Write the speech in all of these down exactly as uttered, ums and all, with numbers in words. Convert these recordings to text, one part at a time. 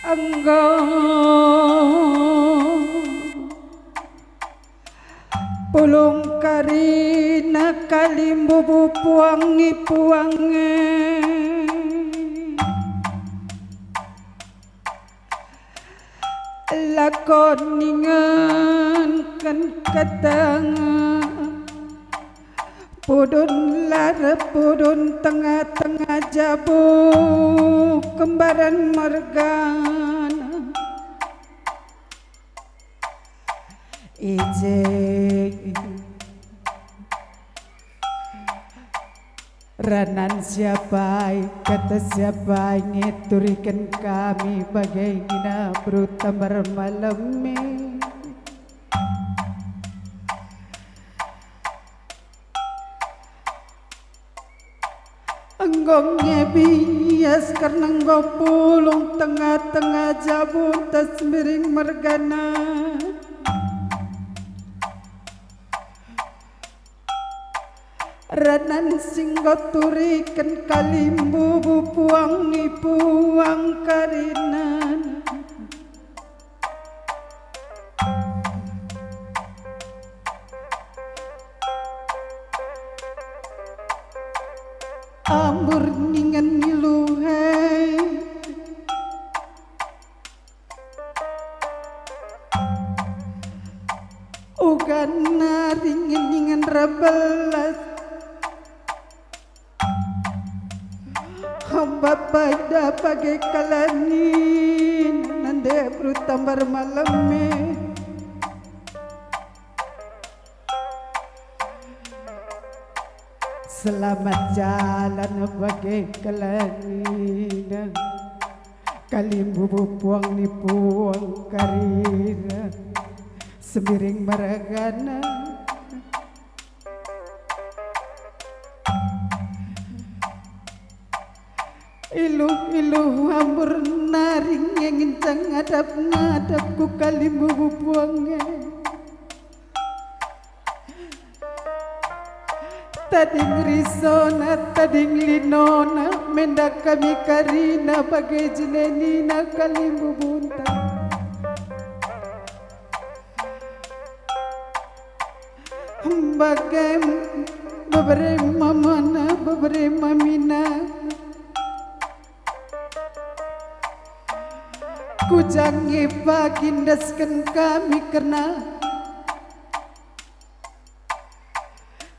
Enggo pulung karina kalimbubu puang ni puang e. Lakon ningenken ketang. Pudun larep, pudun tengah-tengah jabu, kembaran mergana. I je ranan siapai, kata siapai nge turiken kami bage nina beru tambar malem e. Enggo nge bias kerna enggo pulung tengah-tengah jabu ntah Sembiring mergana. Ranan si enggo turiken kalimbubu puang ni puang karina. Ambur ningen miluhe. Uga nari ningen-ningen rebelas. Hamba paida bage kalanin nande beru tambar malem e. Selamat jalan bage kalanina. Kalimbubu puang ni puang karina. Sembiring mergana. Iluh-iluh ambur nari nge ngenca ngadap-ngadap ku kalimbubu puang e. Tading risona, tading linona, menda kami karina bage jine nina kalimbubunta. Bage bebere mamana, bebere mamina. Ku ja nge pagi ndesken kami kerna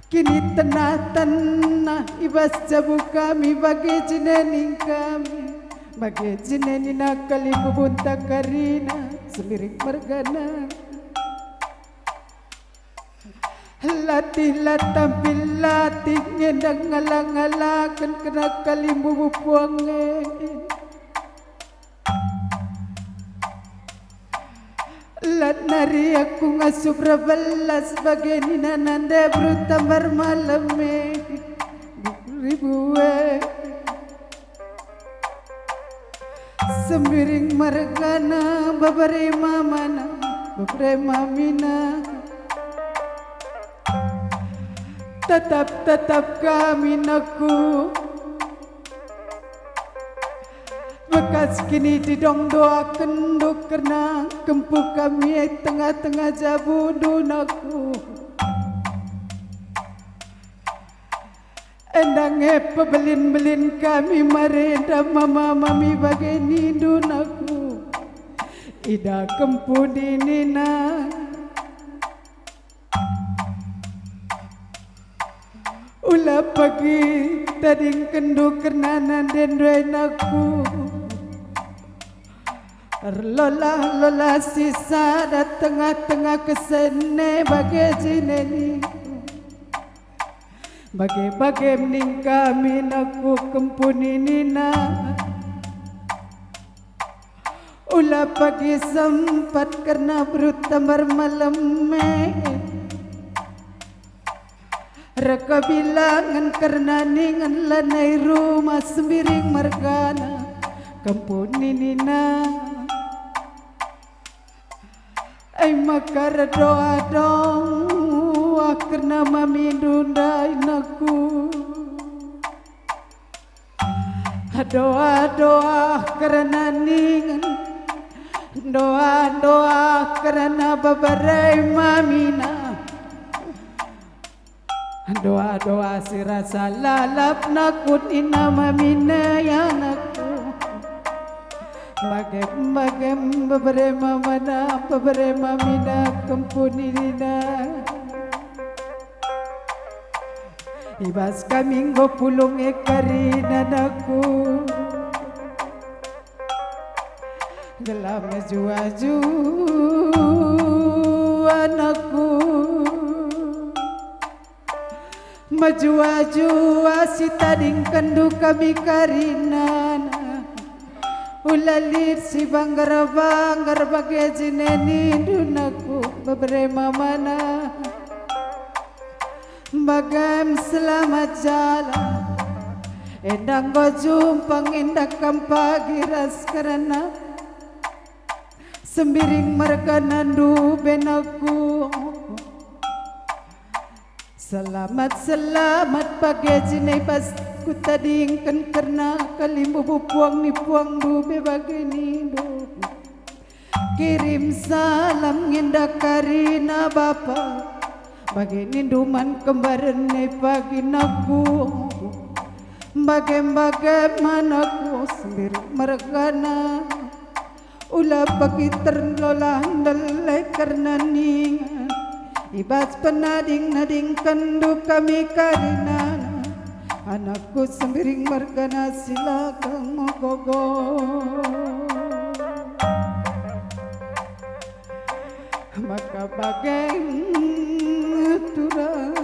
kinitena-tena i bas jabu kami bage jine ning kami, bage jine nina kalimbubunta karina Sembiring mergana. Latih la tampil latih nge ndai ngala-ngalaken kerna kalimbubu puang e. Lat nari aku ngasup rebelas bage nina nande beru tambar malem e. Ribu e. Sembiring mergana, bebere mamana, bebere mamina. Tetap-tetap kami neku. Bekas kini didong doakenndu kerna kempu kami tengah-tengah jabundu neku. Enda nge pebelin-belin kami marenda mama mami bage nindu neku. Ida kempu ninina. Ula pagi tadingkenndu kerna nande nduai neku. Erlolah-lolah si sada tengah-tengah kesene bage jine ningku. Bage-bage ning kami neku kempu ninina. Ula pagi sempat kerna beru tambar malem e. Reka bilangen kerna ningen lanai rumah Sembiring mergana kempu ninina. Ai maka erdoa-doa kerna mamindu ndai neku. Erdoa-doa kerna ningen Doa-doa kerna bebere mamina. Doa-doa si rasa lalap nakut nina mamina ya anakku. Bagem-bagem bebere mamana, bebere mamina kempun nina. I bas kami enggo pulung e kerina anakku. Gelah mejuah-juah anakku. Mejuah-juah si tadingkenndu kami kerina. Ula lit si banggar-banggar bage jine nindu anakku bebere mamana. Bagem selamat jalan. Enda enggo jumpa ngendah kam pagi ras kerna Sembiring mergana ndube anakku. Selamat, selamat bage jine bas kutadingken kerna kalimbubu puang ni puang ndube bage nindu. Kirim salam ngendah kerina bapa, bage nindu man kembaren e pagi anakku. Bage-bage anakku Sembiring mergana. Ula pagi terlolah ndele kerna ninga. I bas penading-nadingkenndu kami kerina. Anakku Sembiring mergana si la kam megogo. Maka bage turang.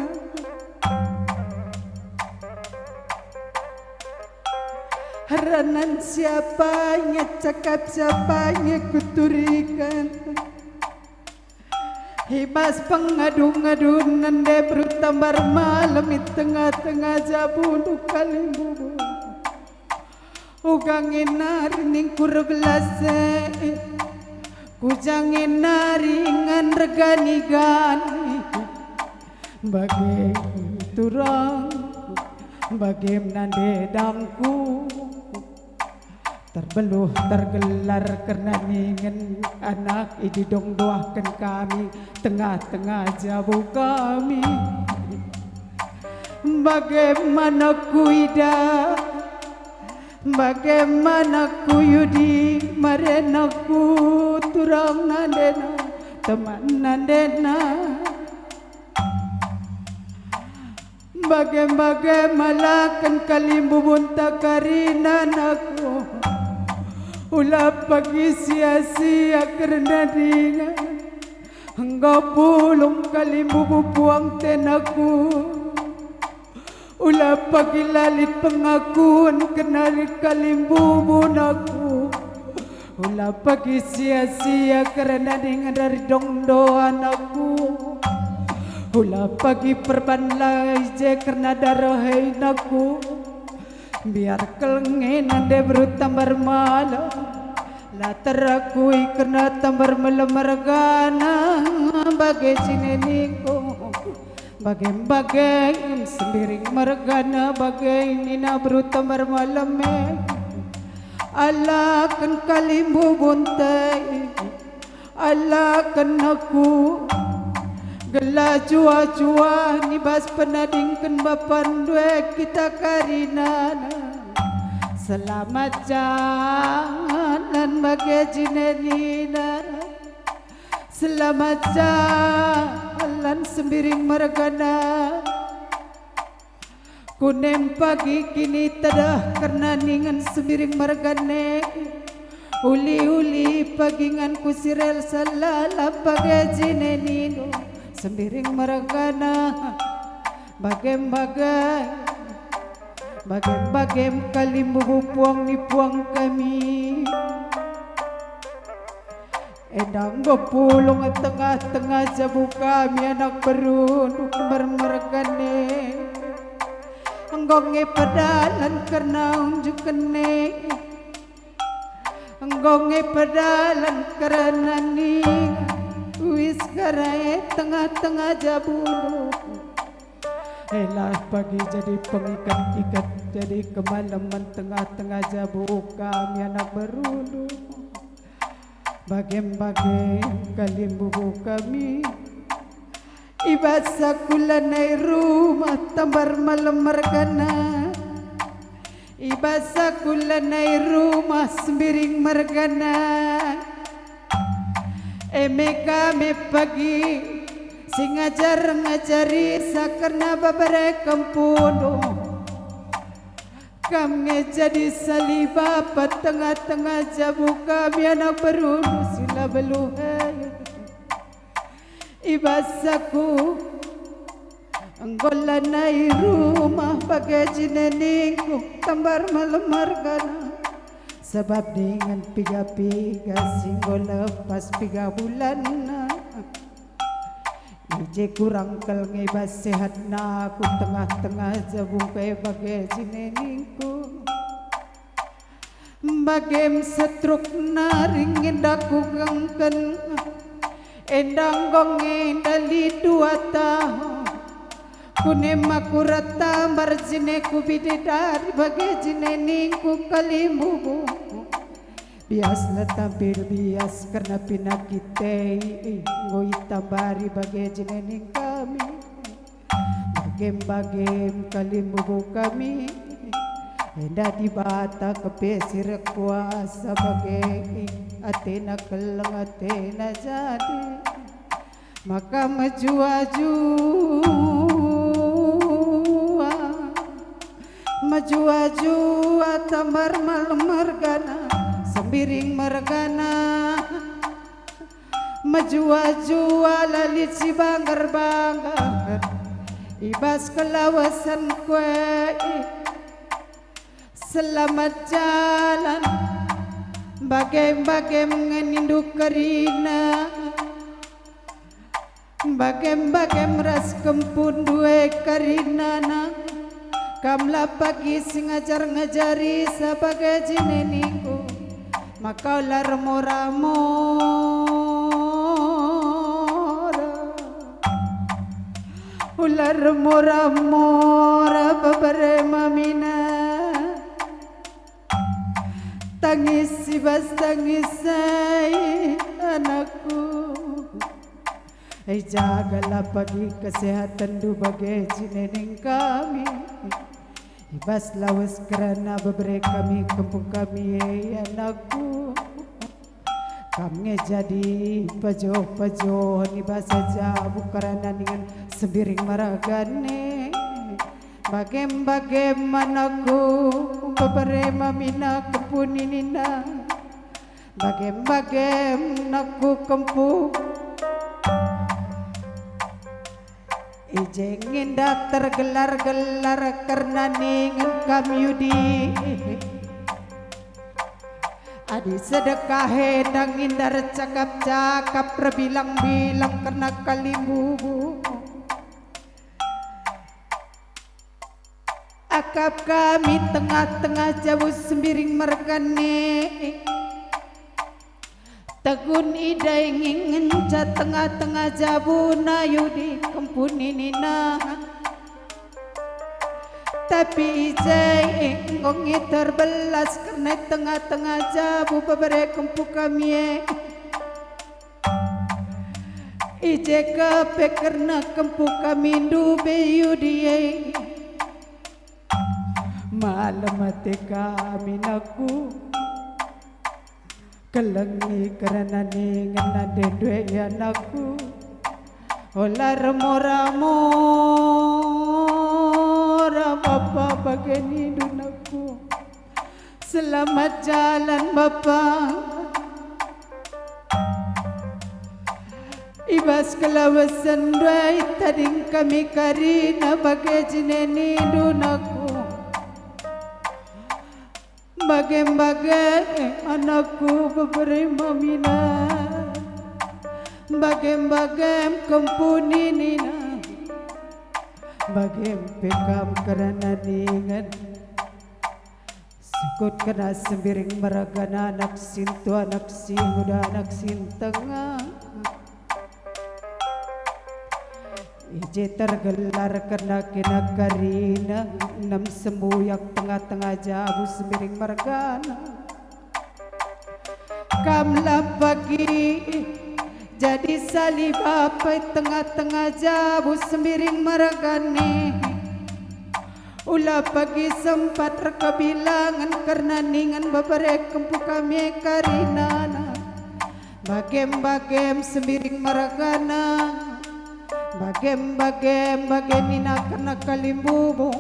Ranan siapa nge, cakap siapa nge kuturiken. I bas pengadu-ngadu nande beru tambar malem i tengah-tengah jabundu kalimbubu. Uga nge nari ningku erbelas e, kuja nge nari ngan ergani-gani. Bage turang, bage nande dangku. Terbeluh tergelar kerna ningen anak ididong doahken kami tengah-tengah jabu kami. Bage mana kuidah, bage mana kuyudi, marena ku turang nandena, teman nandena. Bage-bage malaken kalimbubunta kerina anakku. Ula pagi sia-sia kerna ninga. Enggo pulung kalimbubu puang tenakku. Ula pagi la lit pengakun kerna kalimbubunakku. Ula pagi sia-sia kerna ningen ridong doanakku. Ula pagi perban la i je kerna daroh inakku. Biar kelengin ande beru tambar malem. La terakui kerna tambar melem mergana bage jine ningku. Bage-bage Sembiring mergana bage nina beru tambar malem e. Alaken kalimbubunta, alaken aku, gelah juah-juah ni bas penadingken bapan due kita karinana. Selamat jalan bage jine nina. Selamat jalan Sembiring mergana. Kunem pagi kinitedeh kerna ningen Sembiring mergana. Uli-uli pagi ngan kusirel salala bage jine nindu Sembiring mergana. Bagem-bagem, bagem-bagem kalimbubu puang ni puang kami. Enda enggo pulung tengah-tengah jabu kami anak berundu mermergane. Enggo nge pedalan kerna unjukene. Enggo nge pedalan kerna ninga. Uis garae tengah-tengah jabundu. Elah pagi jadi pengikat-ikat, jadi kemalemen tengah-tengah jabu kami anak berundu. Bage-bage kalimbubu kami, i bas aku lanai rumah tambar malem mergana, i bas aku lanai rumah Sembiring mergana. E me ka me pagi si ngajar-ngajari sa kerna bebere kempundu. Kam nge jadi sali bapa tengah-tengah jabu kami anak berundu si la beluh e. I bas aku enggo lanai rumah bage jine ningku tambar malem mergana, sabap dingen piga-piga si enggo lepas piga bulanna. I je kurang kal nge bas sehatna ku tengah-tengah jabu kai bage jine ningku. Bagem setruk nari nge enda kugengken, enda enggo nge enda lit dua tahun. Kune maku rata mbar jine ku bidedari bage jine ningku kalimbubu. Biasna tampil bias kerna pinakite enggo itambari bage jine ning kami. Bagem-bagem kalimbubu kami, enda Dibata kepe si erkuasa bage atena keleng atena jadi. Maka mejua-jua, mejua-jua tambar malem mergana, Sembiring mergana. Mejua-jua la lit si banggar-banggar i bas kelawesen kue. Selamat jalan, bagem-bagem nge nindu kerina. Bagem-bagem ras kempundu e kerina nang. Kam la pagi si ngajar-ngajari sa bage jine ningku, maka ola ermora-mora. Ola ermora-mora bebere mamina. Tangis i bas tangis ai, anakku. Ijagalah pagi kesehatenndu bage jine ning kami. I bas lawes kerana bebere kami kempu kami e, anakku. Kam nge jadi pejoh-pejoh i bas jabu kerana ningen Sembiring mergana. Bagem-bagem anakku, bebere mamina kempu ninina. Bagem-bagem anakku kempu. I je nge enda tergelar-gelar kerna ningen kami udi. Adi sedekah enda nge enda ercakap-cakap, erbilang-bilang kerna kalimbubu. Akap kami tengah-tengah jabu Sembiring mergana. Tegun i dai nge ngenca tengah-tengah jabu nayu di kempu ninina. Tapi i je enggo nge terbelas kerna tengah-tengah jabu bebere kempu kami e. I je kepe kerna kempu kami ndube i udi e. Malem ate kami, nakku. Kelengi kerna ningen nande ndube anakku. Ola ermora-mora bapa bage nindu, nakku. Selamat jalan, Bapa. I bas kelawesen ndube tading kami kerina bage jine nindu, nakku. Bage-bage anakku bebere mamina. Bage-bage kempu ninina. Bage pe kam kerna ningen. Sukut kerna Sembiring mergana, anak sintua, anak singuda, anak sintengah. I je tergelar kerna kena kerina, enem sembuyak tengah-tengah jabu Sembiring mergana. Kam la pagi jadi salib apai tengah-tengah jabu Sembiring mergana. Ula pagi sempat erkebilangen kerna ningen bebereken kami karinana. Bagem-bagem Sembiring mergana. Bagem-bagem bage nina kerna kalimbubu,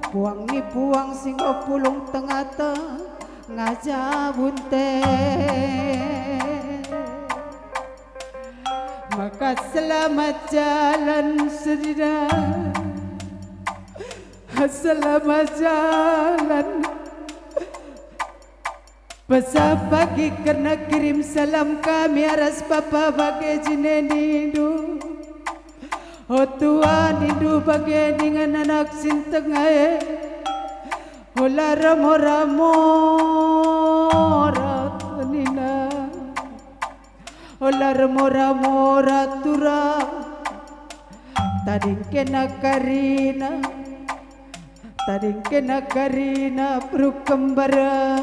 puang ni puang si enggo pulung tengah-tengah jabunta. Maka selamat jalan senina, selamat jalan. Pesa pagi kerna kirim salam kami aras bapa bage jine nindu. O tua nindu bage ningen anak si ntengah e. Ola ramo-ramo rat nina. Ola ramo-ramo rat turang. Tading kena karina. Tading kena karina peruk kembara.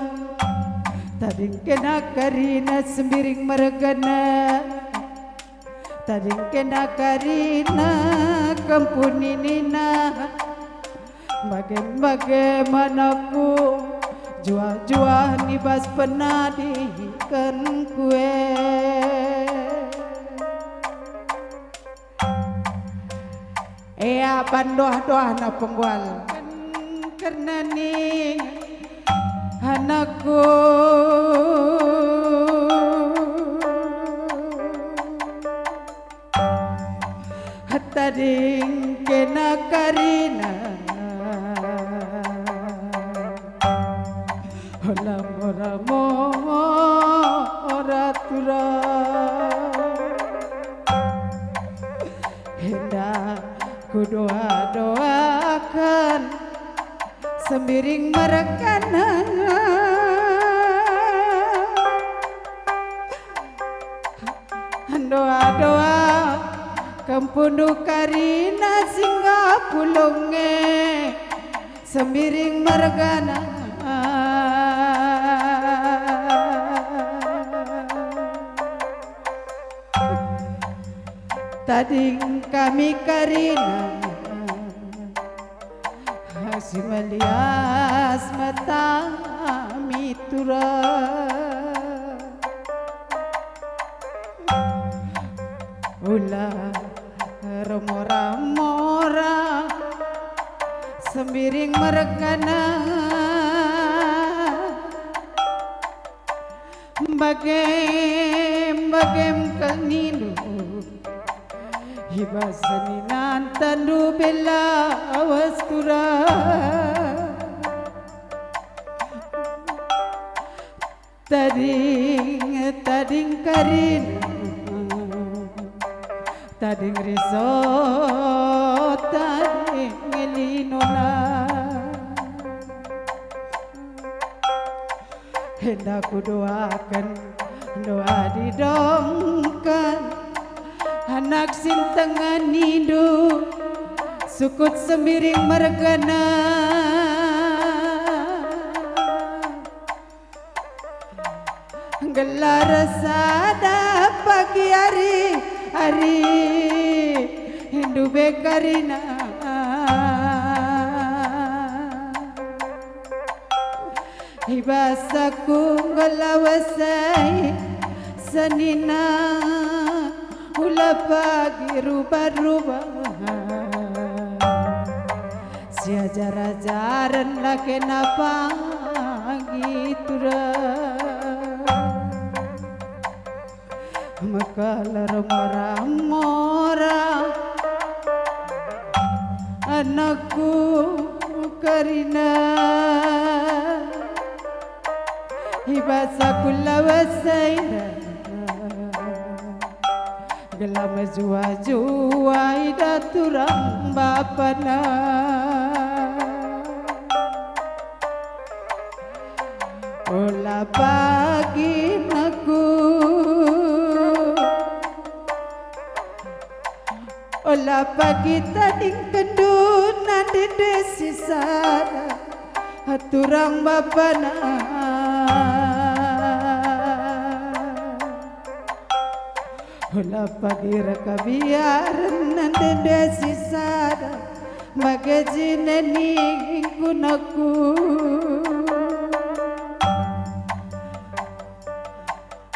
Tading kena karina Sembiring mergana. Tading kena karina kempu ninina. Bage-bage man aku juah-juah ni bas penadikenku e. Ea bandoh-dohna penggual kerna ning anakku. Tading kena karina. Ola mora-mora turang. Enda kudoa-doaken Sembiring mergana. Ndoa-doa kempundu karina si enggo pulung e. Sembiring mergana. Tading kami karina si melias mata mitura. Ula remora-mora Sembiring mergana. Bagem-bagem kal nindu, i bas seninanta ndube lawas turang. Tading, tading karina, tading riso, tading linona. Enda kudoaken doa didongken anak si ntengah nindu, sukut Sembiring mergana. Gelar sada pagi ari-ari ndube karina. I bas aku nggo lawes ai senina, ula pagi rubah-rubah. Siajar-ajaren la kena pagi turang. Mekal remora-mora anakku karina, i bas aku lawes enda, gelah mejuah-juah idah turang bapana. Ola pagi aku, ola pagi tadingkenndu nande-nande si sada turang bapana. Ola pagi raka biaren nande-nande si sada, bage jine ningkun aku.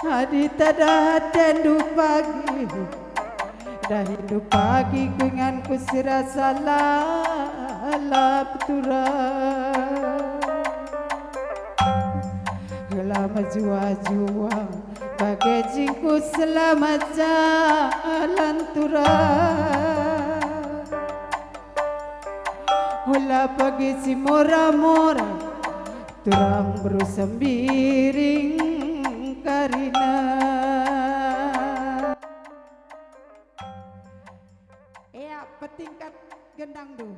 Adi tadah atendu pagi, dahindu pagi ku inganku si rasa lalap turang. Gelah mejuah-juah bage jingku selamat jalan turang. Ola pagi si mora-mora, turang beru Sembiring karina. Ea, petingkat gendangndu.